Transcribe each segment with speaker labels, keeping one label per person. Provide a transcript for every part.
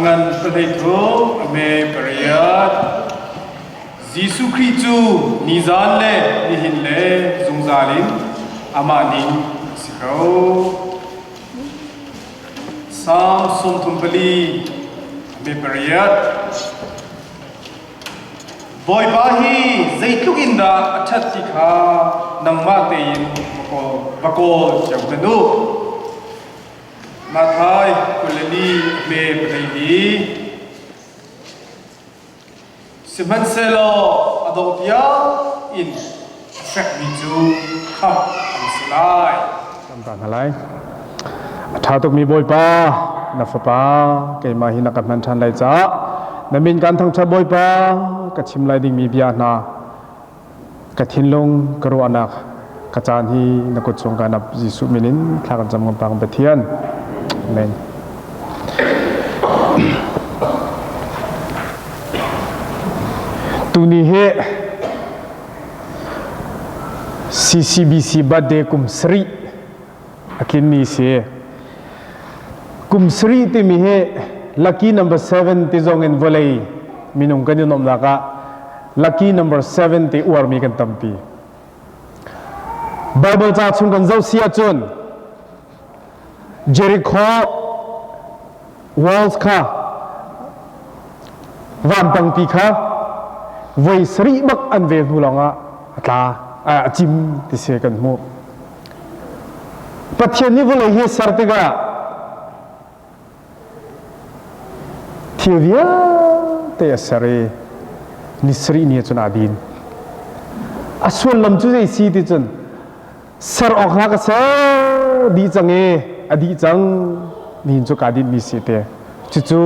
Speaker 1: A ngan 13, a hme pariat. Jesuh Khrih cu nizan le nihin le zungzal in amah ning a si ko. Salm 34, a hme pariat. Bawipa hi zeitluk in dah a ṭhat ti kha nangmah tein va kawl cio hmanh u. Matthai 24 a hme 14. Sihmanhsehlaw a dongh tiang in a fekmi cu khamh an si lai.
Speaker 2: Kan ta hna lai. A ṭha tukmi Bawipa, na fapa keimah hi na ka hman ṭhan lai caah na min kan thangṭhat Bawipa, ka chim lai dingmi bia hna ka thinlung ka ruahnak ka caan hi na kut chung ka nap Jesuh min in thla kan cam kan Pathian. Amen. Tuni hi CCBC birthday kum sarih a tlinmi si. Kum sarih timi hi lucky number 7 ti zong in vawlei minung kan i nuamhnak ah lucky number 7 ti uarmi kan tampi. Bible ca chung kan zoh si ahcun Jericho walls kha vampangpi kha voi sarih bak an vel hnu lawngah a tla a cim ti si kan hmuh. Pathian nih vawlei hi ser tikah thil vialte a ser i ni sarih ni cun aa din. A sullam cu zei si ti cun ser awk hna ka ser dih cang i a dih cang nihin cu kaa dinhmi si te. Cucu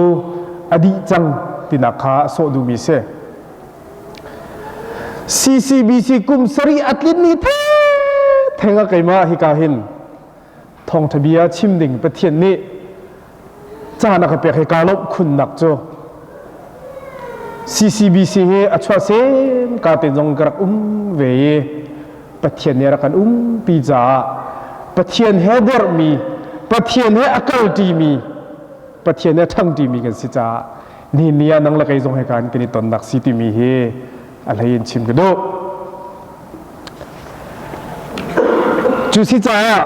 Speaker 2: a dih cang tinak kha a sawh duhmi si. CCBC kum sarih a tlinmi theng a keimah hika hin thawngṭha bia chim ding Pathian nih caan a ka pek hi kaa lawmh khunnak cu CCBC hi a chuah sem ka te zong ka rak um ve i Pathian nih a rak kan umpi caah Pathian he dermi Pathian he a kalṭimi Pathian he a ṭhangṭimi kan si caah nihin ni ah nang le kei zong he kan kan i tonnak si timi hi a hlei in chim ka duh. Cu si caah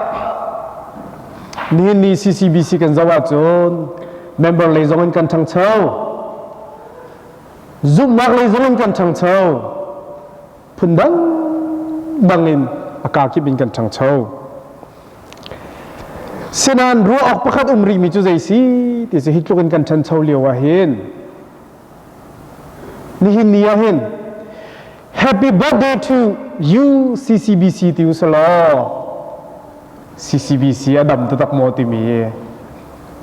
Speaker 2: nihin ni CCBC kan zoh ahcun member lei zong in kan ṭhangcho zumhnak lei zong in kan ṭhangcho phundang dang in a kakip in kan ṭhangcho. Sinain ruah awk pakhat um rihmi cu zei si ti cu hi tluk in kan ṭhancho lio ah hin nihin ni ah hin Happy birthday to you CCBC ti usalaw CCBC a dam taktak maw timi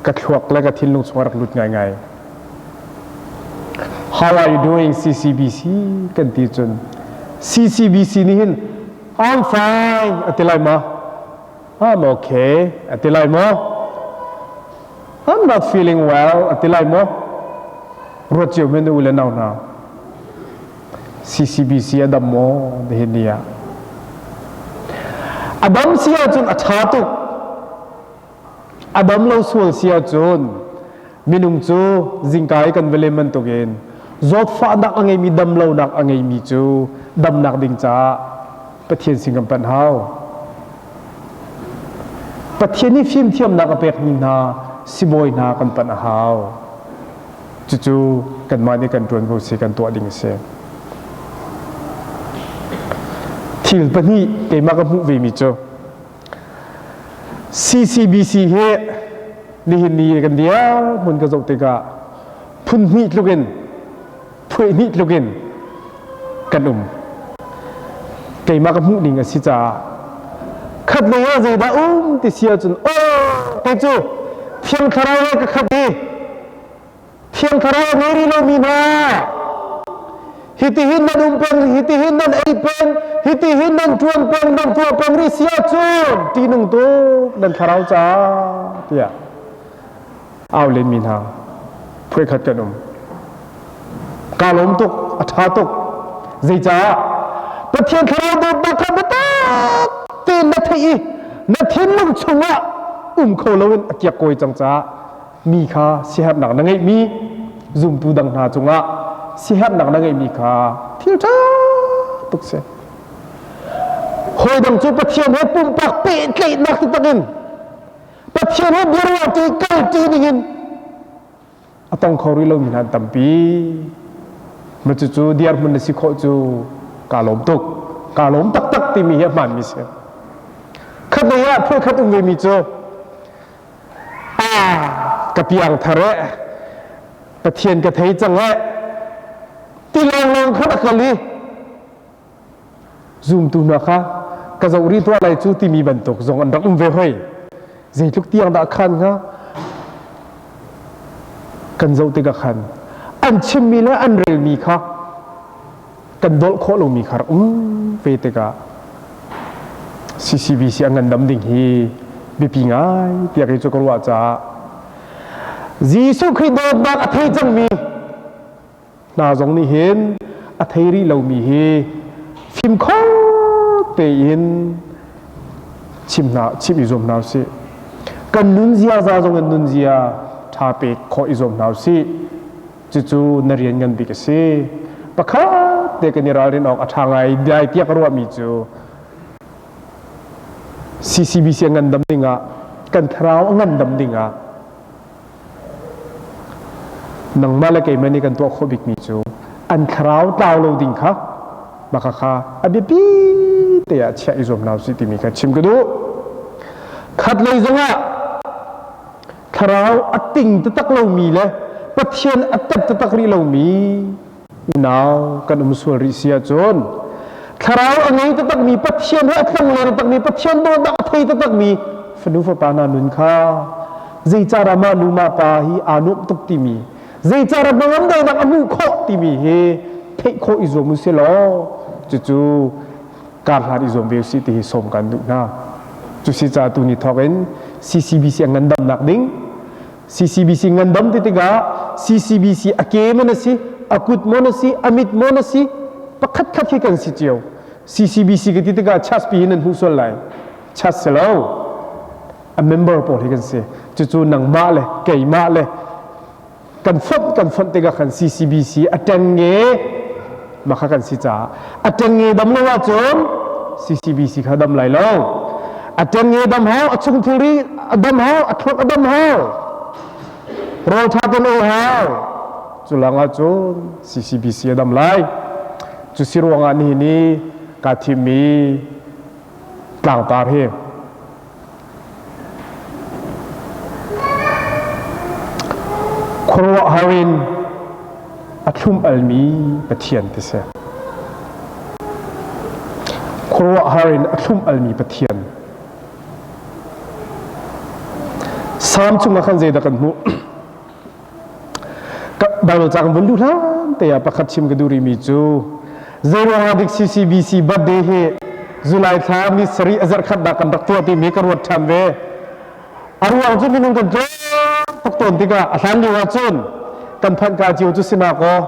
Speaker 2: ka thluak le ka thinlung chung a rak lut ngaingai. How are you doing CCBC kan ti cun CCBC nih hin I'm fine a ti lai ma? I'm okay a ti lai maw? I'm not feeling well a ti lai maw? Ruat cio men u le nau hna. CCBC a dam maw nihin ni ah? A dam si ahcun a ṭha tuk. A dam lo sual si ahcun minung cu zingka i kan va lem bantukin zawtfahnak a ngeimi damlonak a ngeimi cu damnak ding caah Pathian sin kan panh hau. Pathian nih fimthiamnak a pekmi hna sibawi hna kan panh a hau. Cucu kanmah nih kan ṭuanvo si kan tuah ding a si. Thil pahnih keimah ka hmuh vemi cu CCBC hi nihin ni kan dir hmun ka zoh tikah phun hnih tluk in phuai hnih tluk in kan um. Keimah ka hmuh ning a si caah khat lei ah zeidah um ti si ahcun aw kei cu Thiang Thlarau he ka khat i Thiang Thlarau a ngei rih lomi hna hitihin nan um peng hitihin nan ei peng hitihin nan ṭuan peng nan tuah peng rih si ahcun ṭihnung tuk nan thlarau caah tiah au lenmi hna phuaikhat kan um kaa lawm tuk a ṭha tuk zeicah Pathian thlarau dawtnak kha biatak tein na theih i na thinlung chungah um kho loin a kiak kawi cang caah. Mi kha siaherhnak na ngeihmi zumtu dang hna cungah siaherhnak na ngeihmi kha thil ṭha tuk si. Hawi dang cu Pathian he pumpak pehtlaihnak taktak in Pathian he biaruahṭi kalṭi dingin a tong kho rih lomi hna an tampi. Ma cucu dirhmun na si khawh cu kaa lawm tuk. Kaa lawm taktak timi hi a hmaanmi si. Khatlei ah phulkhat um vemi cu ah ka piang thar eh Pathian ka thei cang eh ti lawnglawng khan a kal i zumtu hna kha ka zoh rih tuah lai cu timi bantuk zong an rak um ve hoi. Zeitluk tiang dah khan hnga? Kan zoh tikah khan an chimmi le an relmi kha kan dolh khawh lomi kha rak um ve tikah CCBC a ngandam ding hi biapi ngai tiah kei cu ka ruah caah Jesuh Khrih dawtnak a thei cangmi hna zong nih hin a thei rih lomi hi fimkhor tein chim hna chim i zuam hna usih. Kan nun ziaza zong in nunzia ṭha pek khawh i zuam hna usih. Cucu na rian ngan bik a si. Pakhat te kan i ralrin awk a ṭha ngai dai tiah ka ruahmi cu CCBC a ngandam dingah kan thlarau a ngandam dingah Nangmah le keimah nih kan tuah khawh bikmi cu an thlarau tlau lo ding kha maka kha a biapi te ah chiah i zuam hna usih timi kha chim ka duh. Khat lei zongah thlarau a ting taktak lomi le Pathian a tep taktak rih lomi unau kan um sual rih si ahcun thlarau a ngei taktakmi Pathian he a tlongleng takmi Pathian dawtnak a thei taktakmi fanu fapa hna nun kha zeicadah mah nu mah pa hi aa nuamh tuk timi zeicadah hnangam daihnak a hmuh khawh timi hi theih khawh i zuam usih law cucu kar hlan i zuam ve usih ti hi sawm kan duh hna. Cusi caah tu ni thawk in CCBC a ngandamnak ding CCBC ngandam ti tikah CCBC a ke maw na si, a kut maw na si, a mit maw na si, pakhat khat khi kan si cio. CCBC ka ti tikah church pi hi nan hmuh sual lai. Church si lo. A member pawl hi kan si. Cucu nangmah le keimah le kan fonh kan fonh tikah khan CCBC a ṭengnge mah kha kan si caah a ṭengnge dam lo ahcun CCBC kha dam lai lo. A ṭengnge dam hau, a chung thilri a dam hau, a thluak a dam hau, rawl ṭha ten ei hau. Cu lang ahcun CCBC a dam lai. Cu si ruangah nihin i kaa thimmi tlangtar hi Khuaruahhar in a thlum-almi Pathian ti si. Khuaruahhar in a thlum-almi Pathian. Salm chungah khan zeidah kan hmuh? Bible ca kan vun duh hlan te ah pakhat chim ka duh rihmi cu zeiruangah dik CCBC birthday hi July thla ni sarih a zarh khatnak kan rak tuah timi ka ruat ṭhan ve. A ruang cu minung kan tlawm tuk tawn tikah a hlan lio ahcun kan phanhka cio cu sinak aw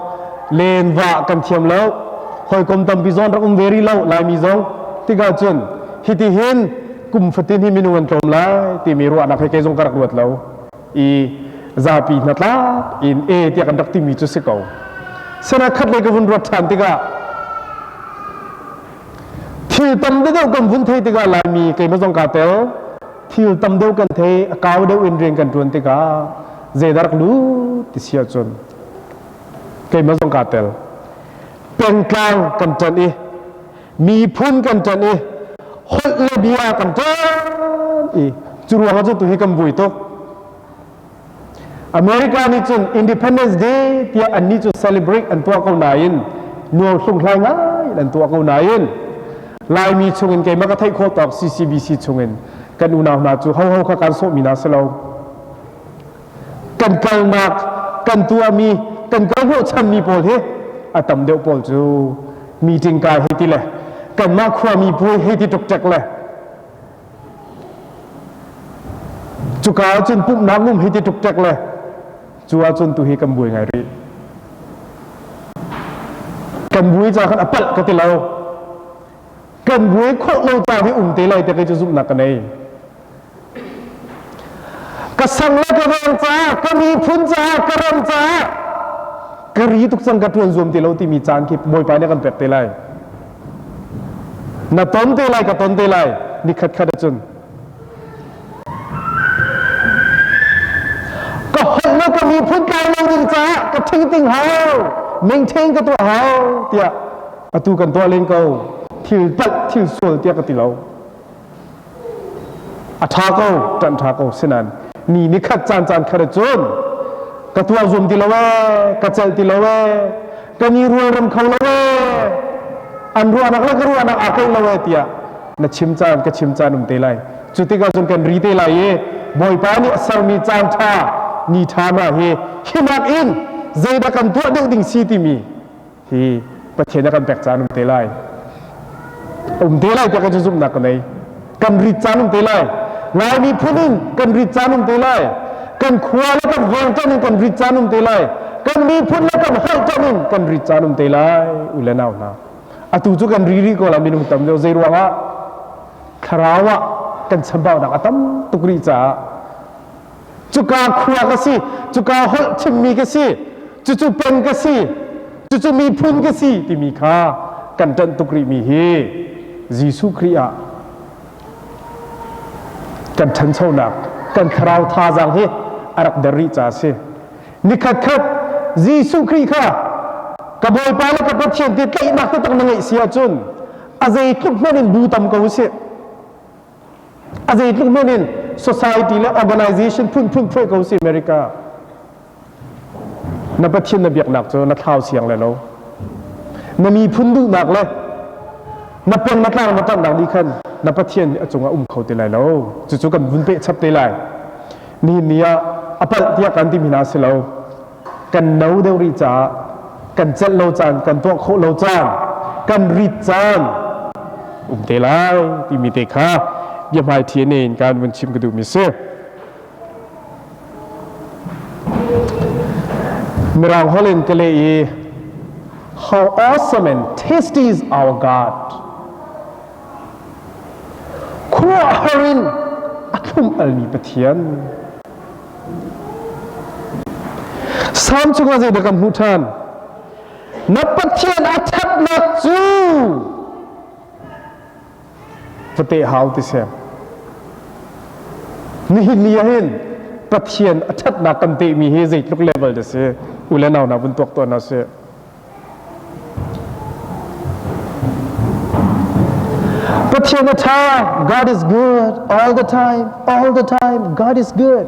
Speaker 2: len vah kan thiam lo hawikom tampi zawn rak um ve rih lo Laimi zong tikah cun hiti hin kum fatin hi minung an tlawm lai timi ruahnak he kei zong ka rak ruat lo. I zapi hnatlak in e tiah kan rak timi cu si ko. Sana khat lei ka vun ruat ṭhan tikah thil tam deuh kan vun thei tikah Laimi keimah zong kaa tel thil tam deuh kan thei a kau deuh in rian kan ṭuan tikah zeidah rak lut ti si ahcun keimah zong kaa tel pengtlang kan ṭanh i miphun kan ṭanh i holh le bia kan ṭan i cu ruangah cu tu hi kan vui tuk America nih cun Independence Day tiah annih cu celebrate an tuah ko nain nuam hlunghlai ngai in an tuah ko nain Laimi chungin keimah ka theih khawh tawk CCBC chungin kan unau hna cu hoho kha kan sawhmi hna si lo kan kalnak kan tuahmi kan kal hnawhchanmi pawl hi a tam deuh pawl cu meeting kai hei ti le kanmah khuami puai hei ti ṭukṭek le cuka ahcun pumhnak um hei ti ṭukṭek le cu ahcun tu hi kan buai ngai rih kan buai ca khan a palh ka ti lo kan buai khawh lo ca hi um te lai te kei cu zumhnak ka nei. Ka sang le ka veng caah, ka miphun caah, ka ram caah ka ri tuk cang ka ṭuan zuam ti lo timi caan khi Bawipa nih a kan pek te lai. Na ton te lai, ka ton te lai, ni khat khat ahcun. Ka holh le ka miphun tlai lo ding caah ka ṭhingting hau, maintain ka tuah hau tiah atu kan tuah len ko. Thil palh, thil sual tiah ka ti lo. A ṭha ko, ṭanh ṭha ko. Sinain ni ni khat caan caan khat cun ka tuah zum ti lo ee, ka celh ti lo ee, kan i rualrem kho lo ee, an ruahnak le ka ruahnak aa keih lo ee tiah na chim caan ka chim caan um te lai. Cu tikah cun kan ri te lai i Bawipa nih a sermi caan ṭha, ni ṭha hna hi hinak in zeidah kan tuah deuh ding si timi hi Pathian a kan pek caan um te lai. Um te lai tiah kan zumhnak ka nei. Kan rit caan um te lai. Lai miphun in kan rit caan um te lai. Kan khua le kan veng ṭan in kan rit caan um te lai. Kan miphun le kan holh ṭan in kan rit caan um te lai. U le nau hna. Atu cu kan ri rih ko la minung tam deuh zei ruangah thlarau ah kan chambaunak a tam tuk rih caah cuka khua ka si cuka holh chimmi ka si cucu peng ka si cucu miphun ka si timi kha kan ṭanh tuk rihmi hi Jesuh Khrih ah kan ṭhanchonak kan thlarau thazaang hi a rak der rih ca a si nikhat khat Jesuh Khrih kha ka Bawipa le ka Pathian ti tlaihnak taktak na ngeih si ahcun a zeitluk hmanh in bu tam ko usih A zeitluk hmanh in society le organization phunphun phuai ko si America. Na Pathian na biaknak cu na thlau siang le lo. Na miphun duhnak le na peng na tlang na ṭanhnak nih khan na Pathian a cungah um kho ti lai lo. Cucu kan vun peh chap te lai. Nihin ni ah a palh tiah kan timi hna si lo. Kan no deuh rih caah kan celh lo caan, kan tuah khawh lo caan, kan rit caan um te lai timi te kha biahmaiṭhi ne in kan vun chim ka duhmi si. Mirang holh in ka leh i How awesome and tasty is our God. Khuaruahhar in a thlum almi Pathian. Salm chungah zeidah kan hmuh ṭhan? Na Pathian a ṭhatnak cu fate hau ti si. Nihin ni ah hin Pathian a ṭhatnak kan tehmi hi zeitluk level dah si? U le nau hna vun tuak tuah hna sih. Pathian a ṭha. God is good all the time, all the time. God is good.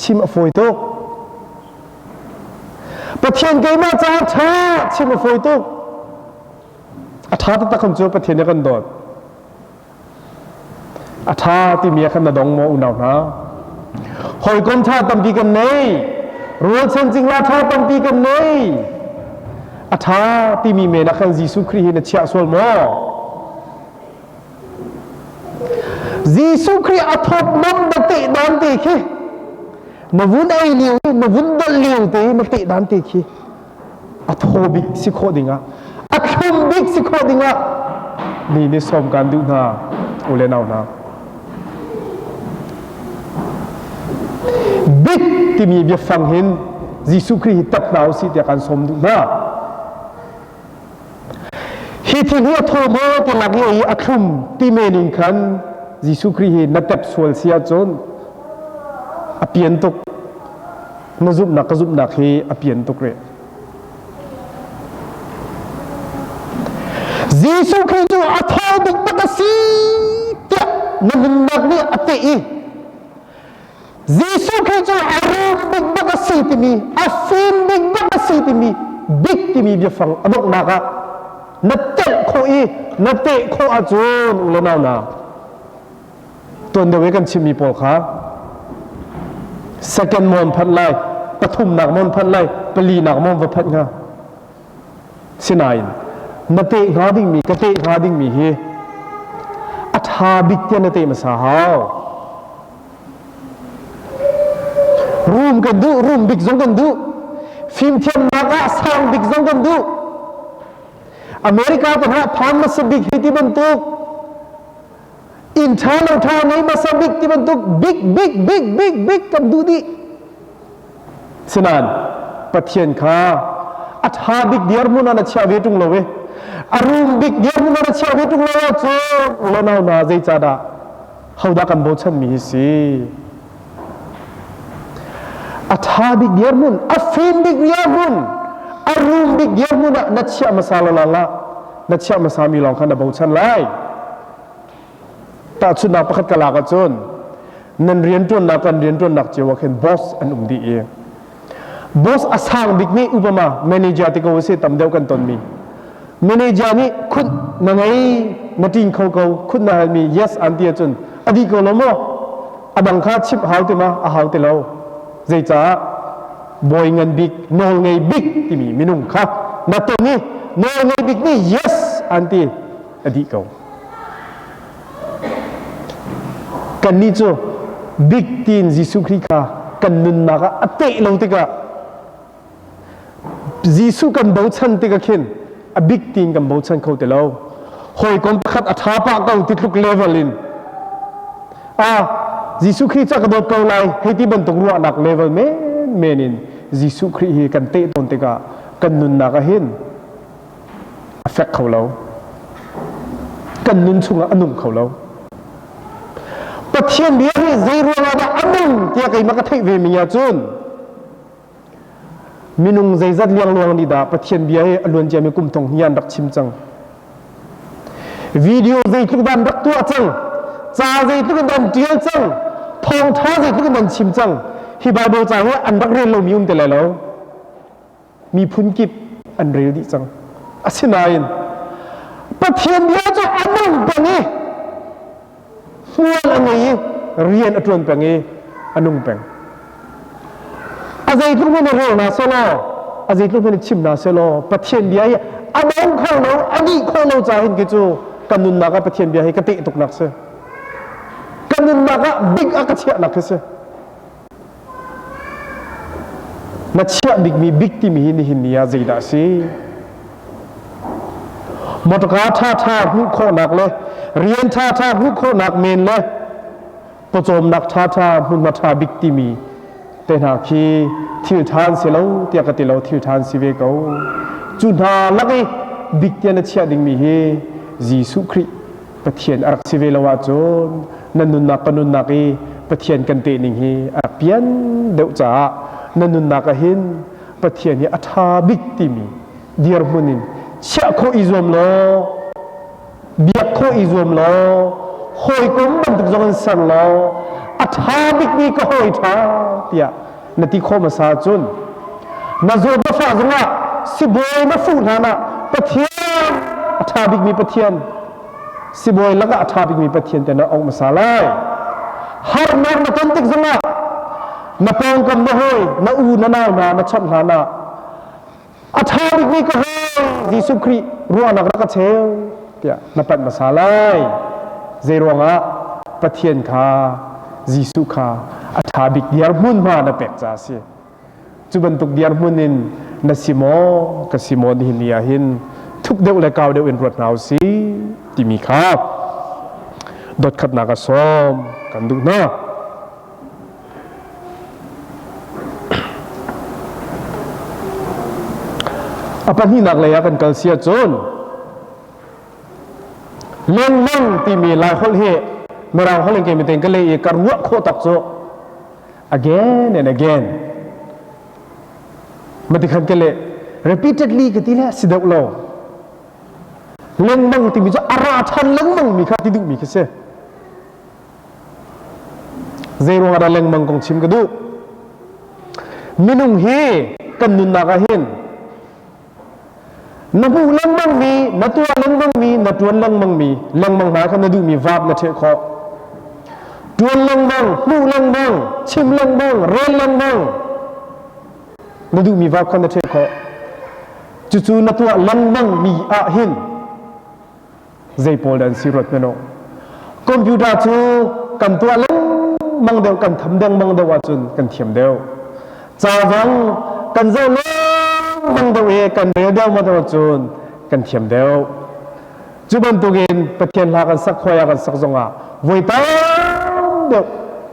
Speaker 2: Chim a fawi tuk. Pathian keimah caah ṭha chim a fawi tuk. A ṭha taktak kan cu Pathian nih a kan dawt. A ṭha timi ah khan na dong maw unau hna? Hawikom ṭha tampi kan nei. Rualchan cingla ṭha tampi kan nei. A ṭha timi men ah khan Jesuh Khrih hi na chiah sual maw? Jesuh Khrih a thawtnam na teh dan te khi na vun ei lio i na vun dolh lio te i na teh dan te khi a thaw bik si khawh dingah a thlum bik si khawh dingah mi nih sawm kan duh hna u le nau hna bik timi biafang hin Jesuh Khrih hi tap hna usih tiah kan sawm duh hna hi thil hi a thaw maw ti lak i a thlum ti men in khan Jesuh Khrih hi na tep sual si ahcun a pian tuk na zumhnak ka zumhnak hi a pian tuk rih. Jesuh Khrih cu a thaw bik tak a si tiah na nunnak nih a teh i Jesuh Khrih cu a rum bik bak a si timi a fim bik bak a si timi bik timi biafang a donghnak ah na telh khawh i na teh khawh ahcun u le nau na Tuan deuh i kan chimmi pawl kha second maw an phanh lai, pathumnak maw an phanh lai, palinak maw an va phanh hnga. Sinain na teh hnga dingmi ka teh hnga dingmi hi a ṭha bik tiah na teh hmasa hau. Rum kan duh, rum bik zong kan duh. Fimthiamnak ah sang bik zong kan duh. America te hna phan hmasa bik hi ti bantuk in Inn ṭha lo ṭha ngei hmasa bik ti bantuk big big big big big kan duh dih. Sinain Pathian kha a ṭha bik dirhmun ah na chiah ve ṭung lo i a rum bik dirhmun ah na chiah ve ṭung lo ahcun le nau hna zeicahdah hodah kan bochanmi hi si? A ṭha bik dirhmun, a fim bik dirhmun, a rum bik dirhmun ah na chiah hmasa lo la na chiah hmasa mi lawng kha na bochan lai. Tahchunhnak pakhat ka lak ahcun nan rianṭuannak kan rianṭuannak cio ah khin boss an um dih i boss a sang bik nih upama manager ti ko si tam deuh kan tonmi manager nih khut na ngei na ṭin kho ko khut na halmi yes an ti ahcun a dih ko lo maw a dang kha chimh hau ti ma a hau ti lo zeicah bawi ngan bik nawl ngei bik timi minung kha na ton i nawl ngei bik nih yes an ti a dih ko. Kannih cu bik tiin Jesuh Khrih kha kan nunnak ah a teh lo tikah Jesuh kan bochan tikah khin a bik tiin kan bochan kho ti lo. Hawikom pakhat a ṭha pah ko ti tluk level in a Jesuh Khrih ca ka dawt ko lai hei ti bantuk ruahnak level men men in Jesuh Khrih hi kan teh tawn tikah kan nunnak ah hin a fek kho lo. Kan nun chungah a nung kho lo. Pathian bia hi zei ruangah dah a nung tiah keimah ka theih ve mi ahcun minung zeizat liangluang nih dah Pathian bia hi a luan ciami kum thong hi an rak chim cang. Video zeitluk dah an rak tuah cang, ca zeitluk in dah an ṭial cang, thawngṭha zeitluk in dah an chim cang. Hi Bible ca hi an rak rel lomi um ti lai lo. Miphun kip an rel dih cang. Asinain Pathian bia cu a nung peng i hmual a ngei i rian a ṭuan peng i a nung peng. A zeitluk hmanh in rel hna selaw, a zeitluk hmanh in chim hna selaw, Pathian bia hi a dong kho lo, a dih kho lo ca hin khi cu kan nunnak ah Pathian bia hi ka teh tuknak si. Ka nunnak ah bik a ka chiahnak khi si. Na chiah bikmi bik timi hi nihin ni ah zeidah a si? Motorka ṭhaṭha hmuh khawhnak le rian ṭhaṭha hmuh khawhnak men le pawcawmnak ṭhaṭha hmunhma ṭha bik timi te hna khi thil ṭha an si lo tiah ka ti lo thil ṭha an si ve ko. Cu hna lak i bik tiah na chiah dingmi hi Jesuh Khrih Pathian a rak si ve lo ahcun na nunnak ka nunnak i Pathian kan teh ning hi a rak pian deuh caah na nunnak ah hin Pathian hi a ṭha bik timi dirhmun in chiah khawh i zuam law biak khawh i zuam law hawikom bantuk zong in ser law a ṭha bikmi ka hawi ṭha tiah na ti khawh hmasa ahcun na zawt na fah zongah sibawi na fuh hlan ah Pathian a ṭha bikmi Pathian sibawi lakah a ṭha bikmi Pathian te na auh hmasa lai harnak na ton tik zongah na pawngkam na hawi na u na nau hna na chawnh hlan ah a ṭha bikmi ka hawi Jesuh Khrih ruahnak rak ka cheu tiah na panh hmasa lai zei ruangah Pathian kha Jesuh kha a ṭha bik dirhmun hma na pek caah a si cu bantuk dirhmun in na si maw ka si maw nihin ni ah hin thuk deuh le kau deuh in ruat hna u si timi kha dotkhatnak a sawm kan duh hna. A pahnihnak lei ah kan kal si ahcun lengmang timi Laiholh hi Mirang holh in keimi tein ka leh i ka ruah khawh tak cu again and again mati khan ka leh repeatedly ka ti le si deuh lo lengmang timi cu a ra ṭhan lengmang mi kha ti duhmi khi si Zei ruangah dah lengmang kong chim ka duh? Minung hi kan nunnak ah hin na hmuh lengmangmi, na tuah lengmangmi, na ṭuan lengmangmi, lengmang hna kha na duhmi vaap na ṭheh khawh. Ṭuan lengmang, hmuh lengmang, chim lengmang, rel lengmang, na duhmi vaap kha na ṭheh khawh. Cucu na tuah lengmangmi ah hin zei pawl dah an si ruat hmanh u. Computer cu kan tuah lengmang deuh, kan tham dengmang deuh ahcun kan thiam deuh. Ca zong kan zoh lengmang deuh i kan rel deuh deuh ahcun kan thiam deuh. Cu bantukin Pathian hla kan sak khuai ah kan sak zongah voi tam deuh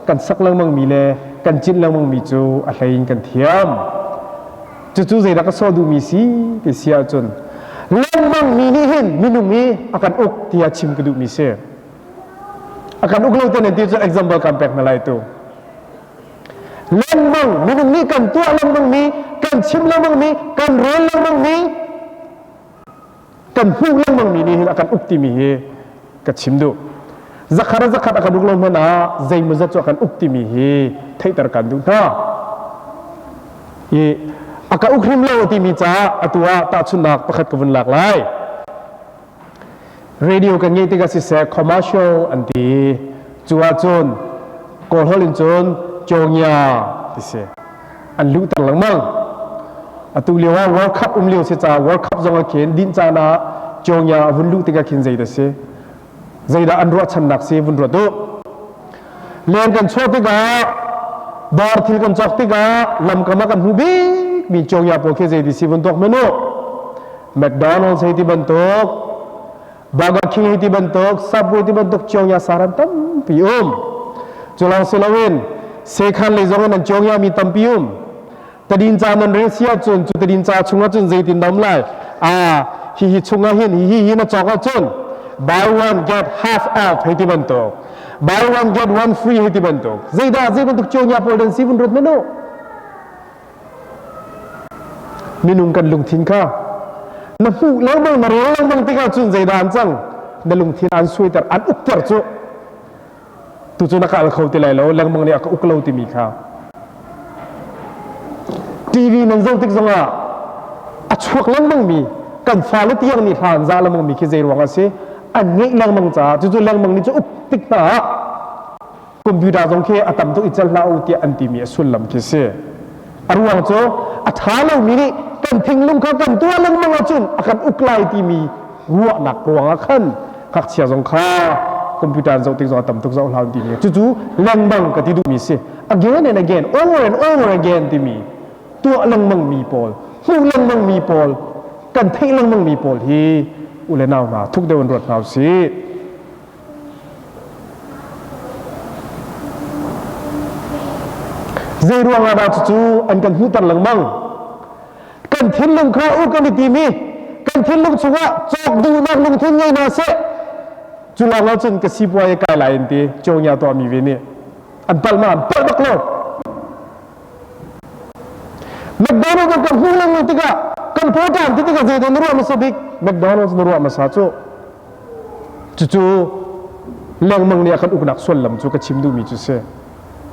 Speaker 2: kan sak lengmang mi le kan cinh lengmang mi cu a hlei in kan thiam. Cucu zeidah ka sawh duhmi si ti si ahcun lengmang mi nih hin minung hi a kan uk tiah chim ka duhmi si. A kan uk lo te nan ti cu example kan pek hna lai tu. Lengmang minung nih kan tuah lengmang mi, kan chim lengmang mi, kan rel lengmang mi, kan hmuh lengmang mi nih hin a kan uk timi hi ka chim duh. Zakhat a zakhat a kan uk lo hmanh ah zeimawzat cu a kan uk timi hi theihter kan duh hna. I a ka uk hrim lo timi caah atu ah tahchunhnak pakhat ka vun lak lai. Radio kan ngeih tikah siseh commercial an ti. Cu ahcun Kawl holh in cun Kyongya ti si. An luhter lengmang. Atu lio ah World Cup um lio si caah World Cup zong ah khin dinh caan ah Kyongya a vun luh tikah khin zei dah si? Zeidah an ruahchannak si vun ruat u. Leng kan chuah tikah dawr thil kan cawk tikah lamkam ah kan hmuh bikmi Kyongya pawl khi zei ti si vun tuak hmanh u. McDonald's hei ti bantuk Burger King hei ti bantuk Subway ti bantuk Kyongya saran tampi um. Cu lawng si loin sekhan lei zong in an Kyongya mi tampi um. Tadinca nan rel si ahcun cu tadinca chungah cun zeitin dah um lai? Ah, hihi chungah hin hihi hi na cawk ahcun buy one get half off hei ti bantuk. Buy one get one free hei ti bantuk. Zeidah zei bantuk Kyongya pawl dan si vun ruat men u. Minung kan lungthin kha na hmuh lengmang na rel lengmang tikah cun zeidah an cang? Na lungthin an suaiter an ukter cu. Tu cu na ka al kho ti lai lo lengmang nih a ka uk lo timi kha. TV nan zoh tik zongah a chuak lengmang mi kan fale tiang nih hla an za lengmang mi khi zei ruang a si? An ngeih lengmang caah cucu lengmang nih cu uk tik hna ah computer zong khi a tam tuk i cel hlah u tiah an timi a sullam khi si. A ruang cu a ṭha lomi nih kan thinglung kha kan tuah lengmang ahcun a kan uk lai timi ruahnak ruangah khan ngakchia zong kha computer an zoh tik zong a tam tuk zoh hlah timi cucu lengmang ka ti duhmi si. Again and again, over and over again timi tuah lengmang mi pawl, hmuh lengmang mi pawl, kan theih lengmang mi pawl hi u le nau hna thuk deuh in ruat hna usih. Zei ruangah dah cucu an kan hmuhter lengmang? Kan thinlung kha u kan i tim i kan thinlung chungah cawk duhnak lungthin ngei hna seh. Cu lawng ahcun ka sipuai kai lai in ti Cionya tuahmi ve nih an palh ma an palh bak lo. McDonald's kan hmuh lengmang tikah kan pawṭam ti tikah zeidah na ruah hmasa bik? McDonald's na ruah hmasa cu. Cucu lengmang nih a kan uknak sullam cu ka chim duhmi cu si.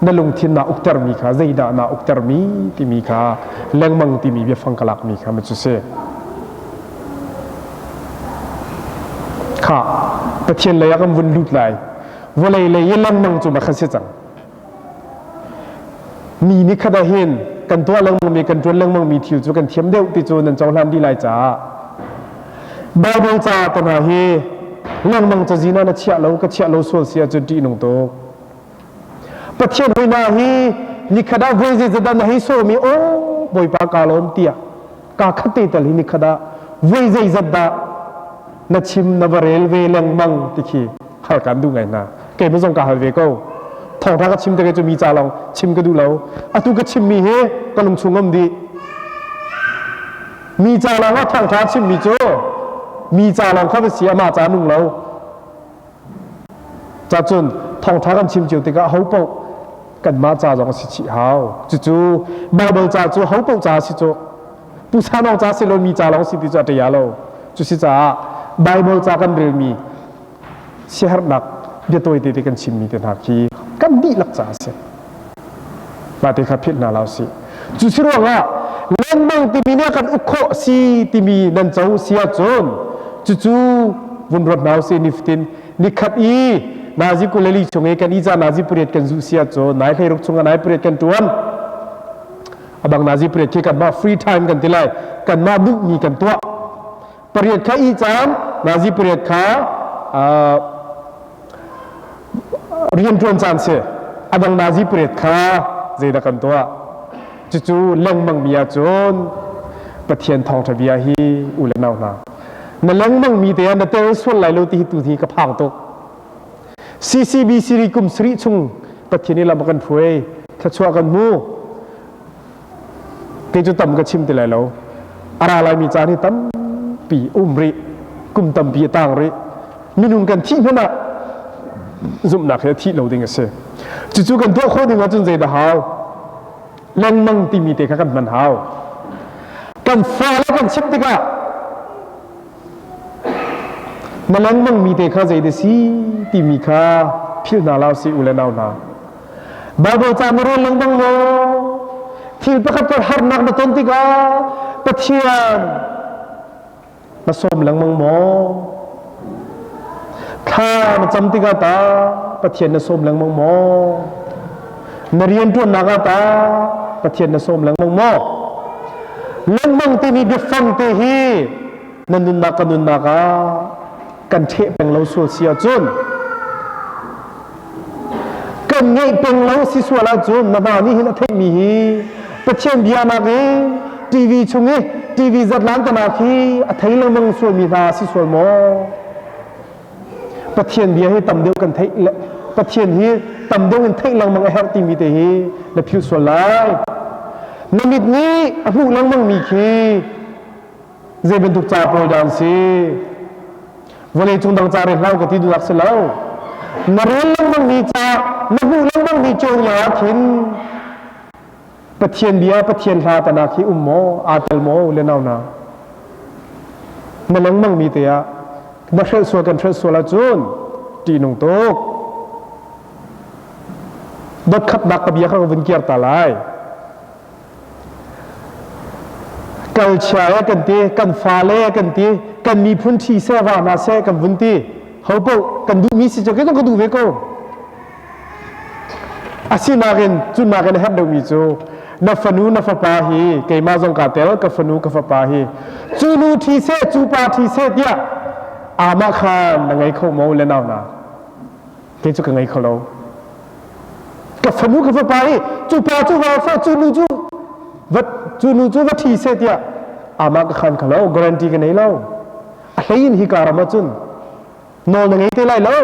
Speaker 2: Na lungthin naa uktermi kha zeidah naa uktermi timi kha lengmang timi biafang ka lakmi kha ma cu si. Kha Pathian lei ah kan vun lut lai. Vawlei lei i lengmang cu ma khan si cang. Mi nih khat ah hin kan tuah lengmangmi kan ṭuan lengmangmi thil cu kan thiam deuh ti cu nan cohlan dih lai caah Baibal ca te hna hi lengmang cazin ah na chiah lo ka chiah lo sual si ahcun ṭihnung tuk. Pathian hoi hna hi nikhat ah voi zeizat dah na hei sawm i aw Bawipa kaa lawm tiah kaa khat te tal hi nikhat ah voi zeizat dah na chim na va rel ve lengmang ti khi hal kan duh ngai hna. Keimah zong ka hal ve ko. Thawngṭha ka chim te cu mi ca lawng chim ka duh lo. Atu ka chimmi hi ka lungchung um dih. Mi ca lawng ah thawngṭha chimmi cu mi ca lawng kha va si amah ca nung lo. Cacun thawngṭha kan chim cio tikah ho paoh kanmah ca zong a si chih hau. Cucu Baibal ca cu ho paoh ca a si cu. Pusa lawng ca si lo mi ca lawng si ti cu a ṭia lo. Cusi caah Baibal ca kan relmi siaherhnak biatawi tete kan chimmi te hna khi kan dihlak ca a si. Mah te kha philh hna lo si. Cu si ruangah lengmang timi nih a kan uk khawh si timi nan co si ahcun cucu vun ruat hna usih nifatin nikhat i nazi kuleli chung i kan i ca nazi pariat kan zuh si ahcun nai hleiruk chungah nai pariat kan tuan abang nazi pariat khi kanmah free time kan ti lai kanmah duhmi kan tuah pariat kha i caan nazi pariat kha rianṭuan caan si a dang nazi pariat kha zeidah kan tuah cucu lengmang mi ahcun Pathian thawngṭha bia hi u le nau hna. Na lengmang mi te ah na tel sual lai lo ti hi tu hi ka phang tuk. CCBC ri kum sarih chung Pathian i lam a kan hruai, thluachuah kan hmu. Kei cu tam ka chim ti lai lo. A ra laimi caan hi tampi um rih, kum tampi a tang rih. Minung kan thih hmanh ah zumhnak hi a thih lo ding a si. Cucu kan tuah khawh ding ahcun zeidah hau? Lengmang timi te kha kan hman hau. Kan fale kan chimh tikah Na lengmang mi te kha zei dah si timi kha philh hna hlah usih u le nau hna. Baibal ca na rel lengmang maw? Thil pakhat khat harnak na ton tikah Pathian na sawm lengmang maw? Thla na cam tikah ta Pathian na sawm lengmang maw? Na rianṭuannak ah ta Pathian na sawm lengmang maw? Lengmang timi biafang te hi na nunnak ka nunnak ah kan ṭheh peng lo sual si ahcun kan ngeih peng lo si sual ahcun na hna nih hin a theihmi hi Pathian bia nakin TV chung i TV zatlan tanak hi a thei lengmang sualmi hna si sual maw? Pathian bia hi tam deuh kan theih le Pathian hi tam deuh in theih lengmang a herh timi te hi na philh sual lai. Na mit nih a hmuh lengmang mi khi zei bantuk ca pawl dah an si? Vawlei cung dang ca rel hlah ka ti duhnak si lo. Na rel lengmang mi ca, na hmuh lengmang mi cawn ah khin Pathian bia, Pathian hla tanak hi um maw, aa tel maw le nau na? Na lengmang mi te ah na hrelh sual kan hrelh sual ahcun ṭihnung tuk. Dot khatnak ka bia kha ka vun kiar ta lai. Kalchia e kan ti, kan fale kan ti, kan miphun ṭhi seh va hna seh kan vun ti. Ho paoh kan duhmi si cu kei zong ka duh ve ko. Asinain cu nakin a herh deuhmi cu na fanu na fapa hi keimah zong kaa tel ka fanu ka fapa hi cu nu ṭhi seh cu pa ṭhi seh tiah amah khan na ngei kho maw le nau na kei cu ka ngei kho lo ka fanu ka fapa hi cu pa cu va fa cu nu cu va cu nu cu va ṭhi seh tiah amah ka khan kho lo guarantee ka nei lo a hlei in hi ka ram ahcun nawl na ngei te lai lo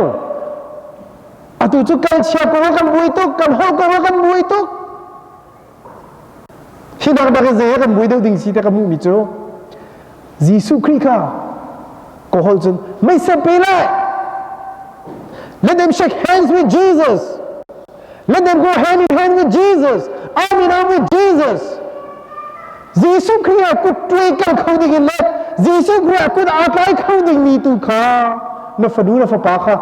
Speaker 2: atu cu kal chia kong ah kan buai tuk kan holh kong ah kan buai tuk hi dang dang in zei kan buai deuh ding si te ka hmuh mi cu Jesuh Khrih kha ko holh cun mei se pe lai let them shake hands with Jesus let them go hand in hand with Jesus arm in arm with Jesus Jesuh Khrih ah kut tuai kal kho ding in le Jesuh Khrih ah kut aa tlai kho ding mi tu kha na fanu na fapa kha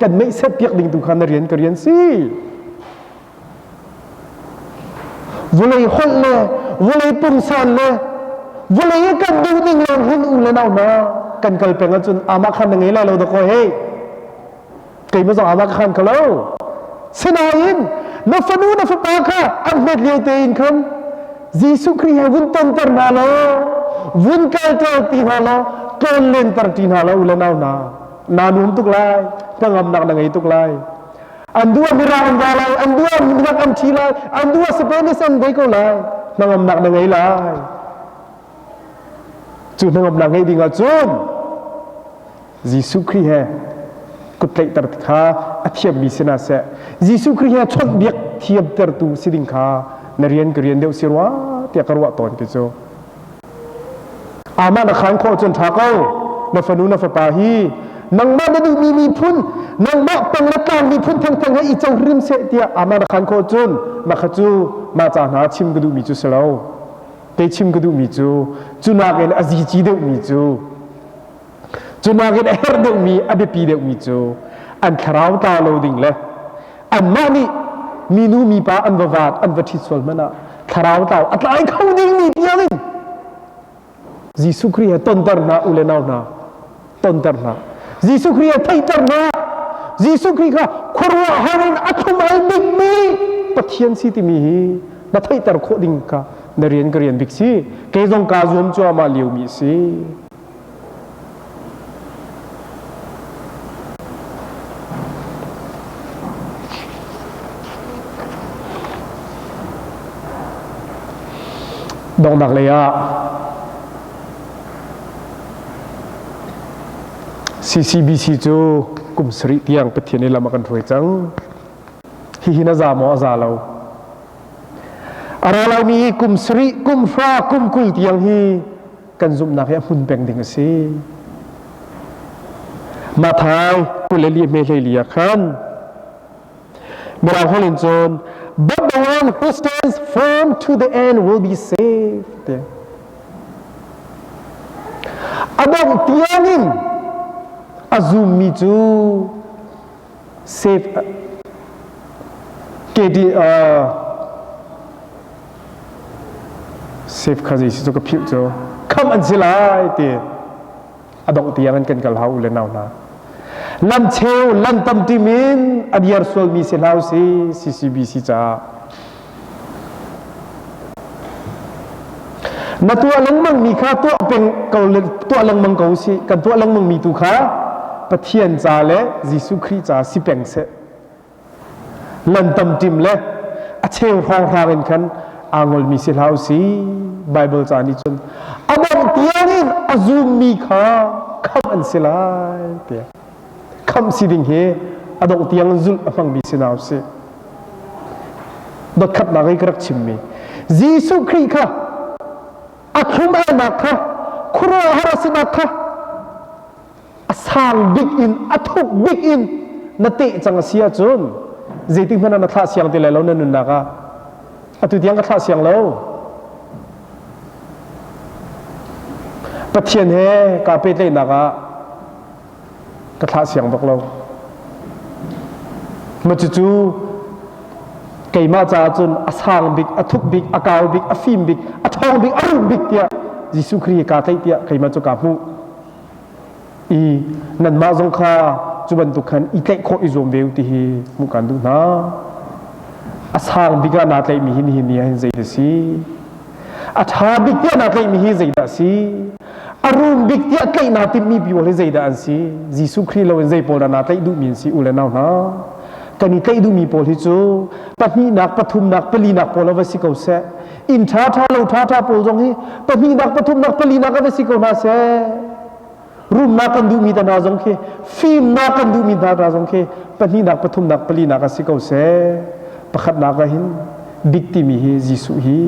Speaker 2: kan meihset piak ding tu kha na rian ka rian si. Vawlei holh le vawlei pungsan le vawlei i kan duh ning lawng hin u le nau hna kan kal peng ahcun amah khan na ngei lai lo dakaw hei keimah zong amah ka khan kho lo sinain na fanu na fapa kha an hmet lio tein khan Jesuh Khrih he vun tonter hna law vun kalter ti hna law tlawn lenter ti hna law u le nau hna naa nuam tuk lai hnangamnak na ngei tuk lai an duh mirang an va lai an duh minak an ṭhi lai an duh Spanish an bei ko lai hnangamnak na ngei lai cu hnangamnak ngeih ding ahcun Jesuh Khrih he kut tlaihter kha a thiammi si hna seh. Jesuh Khrih he chawnhbiak thiamtertu si ding kha na rian ka rian deuh si rua tiah ka ruah tawn ti cu. Amah na khaan khawh cun ṭha ko. Na fanu na fapa hi nangmah na duhmi miphun nangmah pang le tlang miphun thengtheng he i co hrim seh tiah amah na khaan khawh cun mah kha cu mah ca hna chim ka duhmi cu si lo. Kei chim ka duhmi cu cu nakin a zici deuhmi cu Cu nakin a herh deuhmi, a biapi deuhmi cu an thlarau tla lo ding le anmah nih minu mipa an va vaat, an va ṭhit sual hmanh ah thlarau tlau a tlai kho dingmi tiangin Jesuh Khrih he tonter hna u le nau hna tonter hna Jesuh Khrih he theihter hna Jesuh Khrih kha khuaruahhar in a thlum-al bikmi Pathian si timi hi na theihter khawh ding kha na rian ka rian bik si kei zong kaa zuam cuahmah liomi a si. Donghnak lei ah. CCBC cu kum sarih tiang Pathian i lam a kan hruai cang. Hihi na za maw a za lo? A ra laimi kum sarih, kum hra, kum 20 tiang hi kan zumhnak hi a hmun peng ding a si. Mathai 24 hme hlei ah khan Mirang holh in cun but the one who stands firm to the end will be saved. A dongh tiangin a zummi cu save KD save kha zei si cu ka philh cu khamh an si lai ti a dongh tiang in kan kal hau u le nau hna lam cheu lam tam tim in a diar sualmi si hlah si CCBC caah na tuah lengmang mi kha tuah peng ko tuah lengmang ko si kan tuah lengmang mi tu kha Pathian ca le Jesuh Khrih ca si peng seh Lan tamṭim le a cheu hrawnghrang in khan aa ngolmi si hlah u si. Baibal ca nih cun a dongh tiangin a zummi kha khamh an si lai tiah. Khamh si ding hi a dongh tiang zulh a hmangmi si hna u sih. Dotkhatnak i ka rak chimmi Jesuh Khrih kha a thlum-alnak kha khuaruahhar a sinak kha a sang bik in a thuk bik in na teh cang a si ahcun zeitik hmanh ah na thlah siang ti lai lo na nunnak ah atu tiang ka thlah siang lo Pathian he kaa pehtlaihnak ah ka thlah siang bak lo ma cucu keimah caah cun a sang bik a thuk bik a kau bik a fim bik a ṭhawng bik a rum bik tiah Jesuh Khrih he kaa tlaih tiah keimah cu kaa hmuh i nanmah zong kha cu bantuk khan i tlaih khawh i zuam ve u ti hi hmuh kaan duh hna. A sang bik ah naa tlaihmi hi nihin ni ah hin zeidah a si? A ṭha bik tiah naa tlaihmi hi zeidah a si? A rum bik tiah tlaih naa timhmi pawl hi zeidah an si? Jesuh Khrih loin zei pawl dah naa tlaih duhmi an si u le nau hna? Kan i tlaih duhmi pawl hi cu pahnihnak, pathumnak, palinak pawl a va si ko seh. Inn ṭhaṭha lo ṭhaṭha pawl zong hi pahnihnak, pathumnak, palinak a va si ko hna seh. Rumnak kan duhmi hna zong khi fimnak kan duhmi hna zong khi pahnihnak, pathumnak, palinak a si ko seh. Pakhatnak ah hin bik timi hi Jesuh hi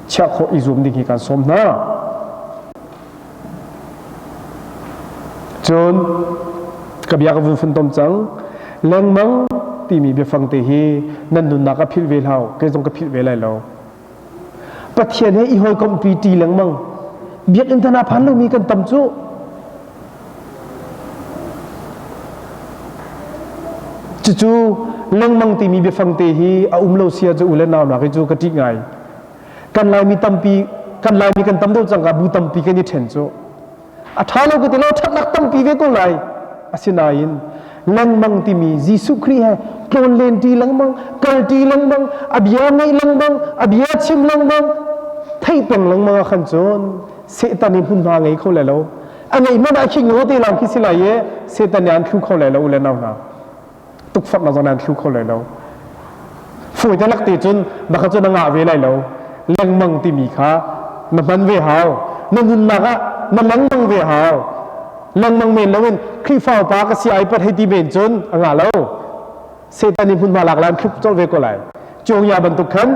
Speaker 2: chiah khawh i zuam ding hi kan sawm hna. Cun ka bia ka vun funtom cang. Lengmang timi biafang te hi nan nunnak a philh ve hlah kei zong ka philh ve lai lo. Pathian he i hawikomhpi ṭi lengmang. Biakinn than ah phan lomi kan tam cu. Cucu lengmang timi biafang te hi a um lo sia cu u le nau nak hi cu ka ṭih ngai. Kan Laimi tampi kan Laimi kan tam deuh cang ka bu tampi kan i ṭhen cu. A ṭha lo ka ti lo ṭhatnak tampi ve ko lai. Asinain lengmang timi Jesuh Khrih he tlawnlen ṭi lengmang, kal ṭi lengmang, a bia ngaih lengmang, a bia chim lengmang, theih peng lengmang ah khan cun Satan i hmunhma ngei kho lai lo. A ngeih hmanh ah khi ngaw te lawng khi si lai i Satan nih an thlu kho lai lo u le nau hna. Tukforhnak zong an thlu kho lai lo. Fawi te lak te cun na kha cu na ngah ve lai lo. Lengmang timi kha na hman ve hau. Na nunnak ah na lengmang ve hau. Lengmang men loin Khrihfa upa ka si ai pat hei ti men cun a ngah lo. Satan nih hmunhma lak lai an thluk colh ve ko lai. Cawngya bantuk khan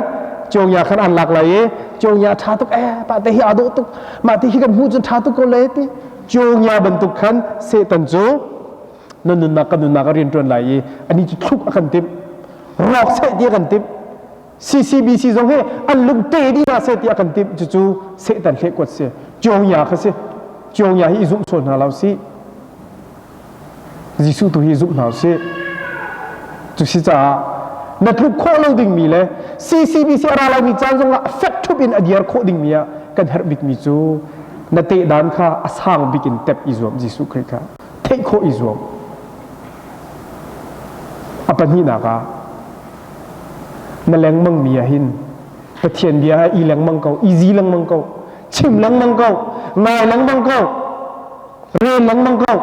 Speaker 2: cawngya khan an lak lai i cawngya ṭha tuk eh pa te hi aa dawh tuk mah ti hi kan hmuh cun ṭha tuk ko le ti cawngya bantuk khan Satan cu na nunnak kan nunnak a rian ṭuan lai i ani cu thluk a kan timh rawk seh ti a kan timh CCBC zong hi an lung te dih hna seh ti a kan timh cucu Satan hlehkuat si cawngya kha si cawngya hi i zumh sual hna lo si Jesuh tu hi zumh hna usih cu si caah na tluk khawh lo dingmi le CCBC a ra laimi caan zongah fek ṭhup in a diar khawh dingmi ah kan herh bikmi cu na tehdan kha a sang bik in tep i zuam Jesuh Khrih kha theih khawh i zuam. A pahnihnak ah na lengmangmi ah hin Pathian bia ah i lengmang ko, i zi lengmang ko, chim lengmang ko, ngai lengmang ko, rel lengmang ko.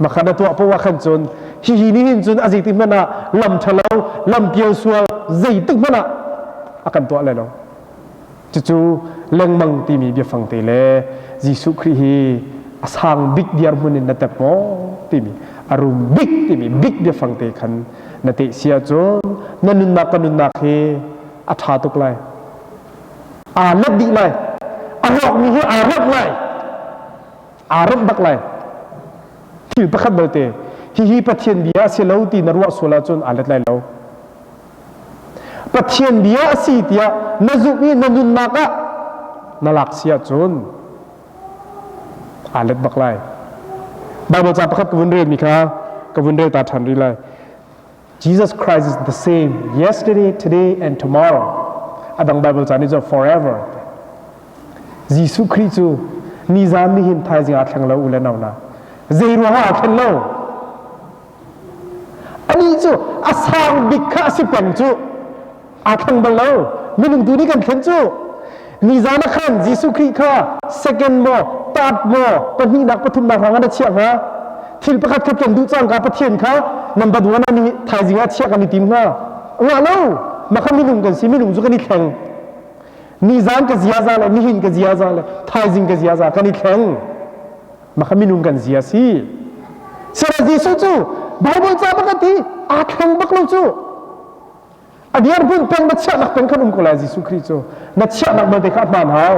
Speaker 2: Makha na tuah poah khan cun hihi ni hin cun a zeitik hmanh ah lam ṭhalo, lam pial sual zeitik hmanh ah a kan tuah lai lo. Cucu lengmang timi biafang te le Jesuh Khrih hi A sang bik dirhmun in na tep maw timi a rum bik timi bik biafang te khan na teh si ahcun na nunnak ka nunnak hi a ṭha tuk lai. Aa let dih lai. A rawkmi hi aa remh lai. Aa remh bak lai. Thil pakhat belte hihi Pathian bia a si lo ti na ruah sual ahcun aa let lai lo. Pathian bia a si tiah na zumh i na nunnak ah na lak si ahcun aa let bak lai. Bible ca pakhat ka vun relmi kha ka vun rel ta ṭhan rih lai. Jesus Christ is the same yesterday, today, and tomorrow. A dang Bible ca nih cun forever. Jesuh Khrih cu nizan nihin thaizing aa thleng lo u le nau na. Zei ruangah aa thlen lo? Anih cu a sang bik kha a si peng cu. Aa thleng bal lo. Minung tu nih kan thlen cu. Nizan ah khan Jesuh Khrih kha second maw, third maw, pahnihnak pathumnak hrang ah na chiah hnga. Thil pakhat khat kan duh cangka Pathian kha number one ah ni thaizing ah chiah kan i tim hnga. Ngah lo. Mah kha minung kan si, minung cu kan i thleng. Nizan ka ziaza le nihin ka ziaza le thaizing ka ziaza kan i thleng. Mah kha minung kan zia si. Sera Jesuh cu Bible ca bak a ti aa thleng bak lo cu. A dirhmun peng na chiahnak peng khan um ko lai Jesuh Khrih cu. Na chiahnak belte kha a hmaan hau.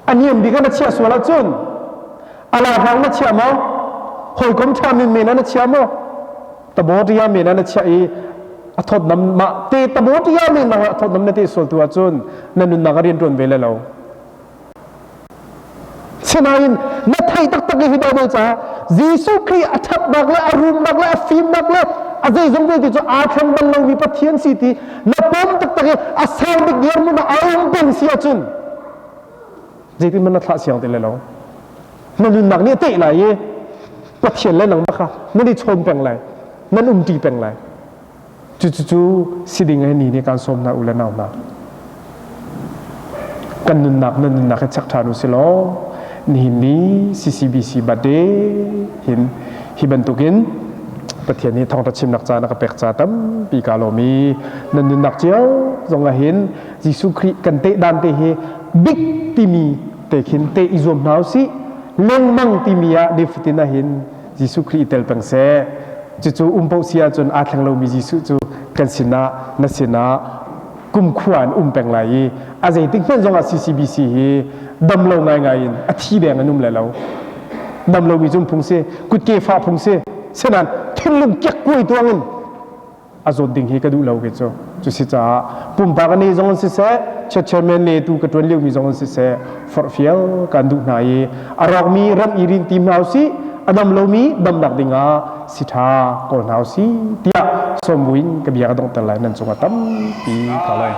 Speaker 2: A niam bik ah na chiah sual ahcun a lahrang na chiah maw? Hawikom ṭha menmen ah na chia maw? Tabotia men ah na chiah i a thawtnam mah te tabotia men ah a thawtnam na te sual tu ahcun na nunnak a rian ṭuan ve le lo. Sinain na theih taktak i hi Bible caah Jesuh Khrih a ṭhatnak le a rumnak le a fimnak le a zeizong vialte cu aa thleng bal lomi Pathian si ti na pom taktak i a sang bik dirhmun ah a um peng si ahcun zeitin man na thlah siang ti lai lo. Na nunnak nih a teh lai i Pathian le nangmah kha nan i chawn peng lai, nan umṭi peng lai. Cucu si ding ni nih kan sawm hna u le nau hna. Kan nunnak nan nunnak hi chek ṭhan u si law nihin ni CCBC birthday hin hi bantukin Pathian nih thawngṭha chimnak caan a ka pek ca tampi ka lawm i nan nunnak cio zong ah hin Jesuh Khrih kan teh dan te hi big timi te khin te i zuam hna u sih lengmang timi ah nifatin ah hin Jesuh Khrih i tel peng seh. Cucu um paoh si ahcun aa thleng lomi Jesuh cu kan sinah na sinah kumkhua in um peng lai i a zeitik hmanh zongah CCBC hi dam lo ngaingai in a thi deng an um le lo. Dam lomi cu phung si, kutke fah phung si, senan thinlung kekkuai tuang in a zawt ding hi ka duh lo kei cu. Cu si caah pumpak a ne zong in siseh, church chairman le tu ka ṭuan liomi zong in siseh, forhfial kan duh hna i a rawkmi ram i rin tim hna usih, a dam lomi damnak dingah si ṭha kawl hna usih tiah sawm buin ka bia ka donghter lai nan cungah tampi ka lai.